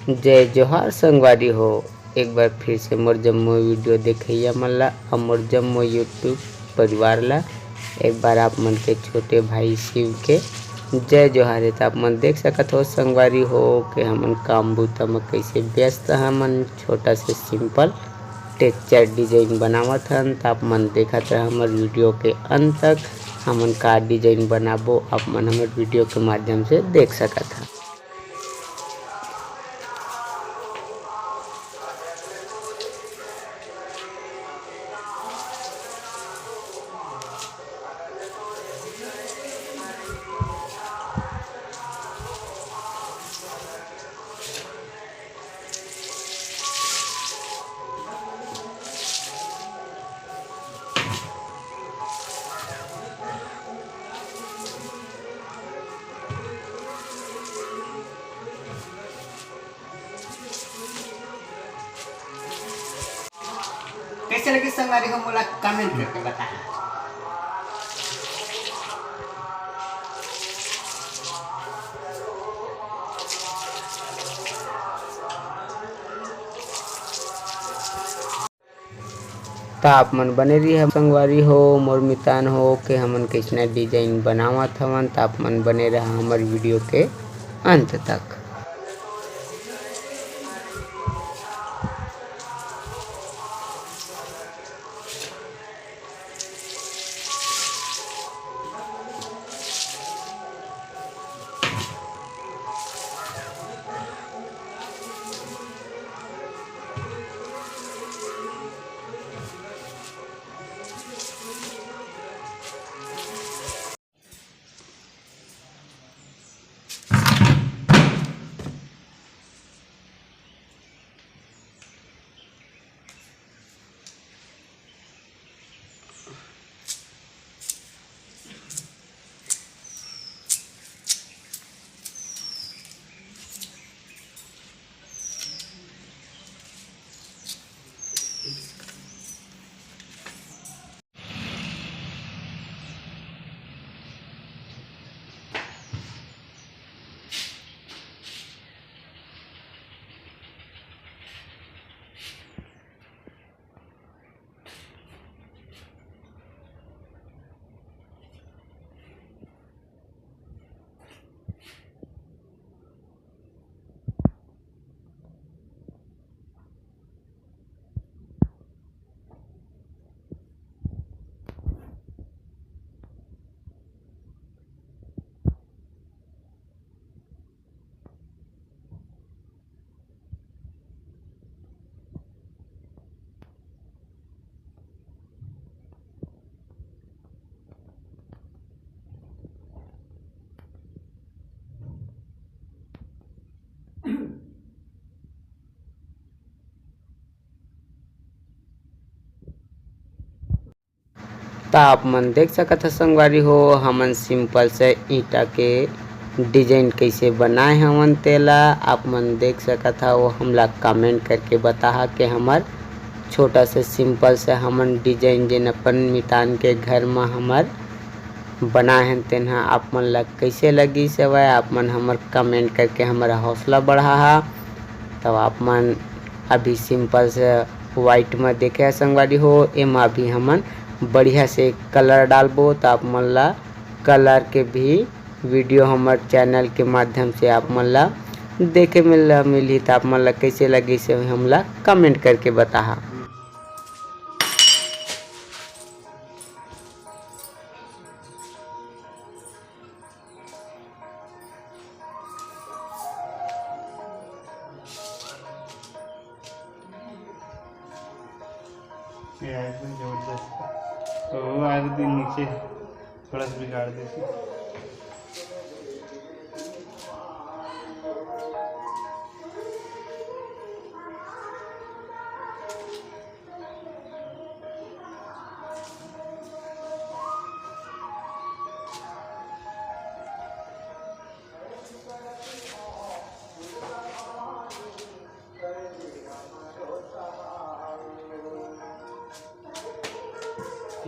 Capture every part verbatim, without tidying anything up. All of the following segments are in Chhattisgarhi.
जय जोहार संगवारी हो, एक बार फिर से मोर जम्मो video देखइया मन ला अउ मोर जम्मो YouTube परिवार ला एक बार आप मन के छोटे भाई शिव के जय जोहार हे। त आप मन देख सकत हो संगवारी हो कि हमन काम बूता म कइसे व्यस्त हमन छोटा से simple texture design बनावत हन। त आप मन देखत रह हमर video के अंत तक, हमन का design बनाबो आप मन हमर video के माध्यम से देख सकत ह। कइसे लगिस संगवारी हो, मोला comment करके बताहा। त आप मन बने रहिहा संगवारी हो, मोर मितान हो के हमन कइसना design बनावत हवन। त आप मन बने रहा हमर video के अंत तक। त आप मन देख सकत ह संगवारी हो, हमन simple से ईंटा के design कइसे बनाए हवन तेला आप मन देख सकत ह। वो हमला comment करके बताहा के हमर छोटा से simple से हमन design जेन अपन मितान के घर म हमर बनाए हन, तेन ह आप मन ला कइसे लगिस हवय, आप मन हमर comment करके हमर हौसला बढ़ाहा। तब आप मन अभी simple से white म देखे ह संगवारी हो, एमा अभी हमन बढ़िया से color डालबो, त आप मन ला color के भी video हमर channel के माध्यम से आप मन ला देखे मिल, मिलही। त आप मन ला कइसे लगिस हे, हमला comment करके बताहा। ये एकदम जबरदस्त। तो वो आए दिन नीचे थोड़ा सा बिगाड़ देती।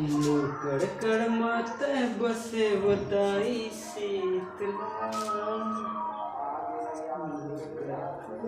मोर कड़ कड़ मातै बसे वो दाई शीतला।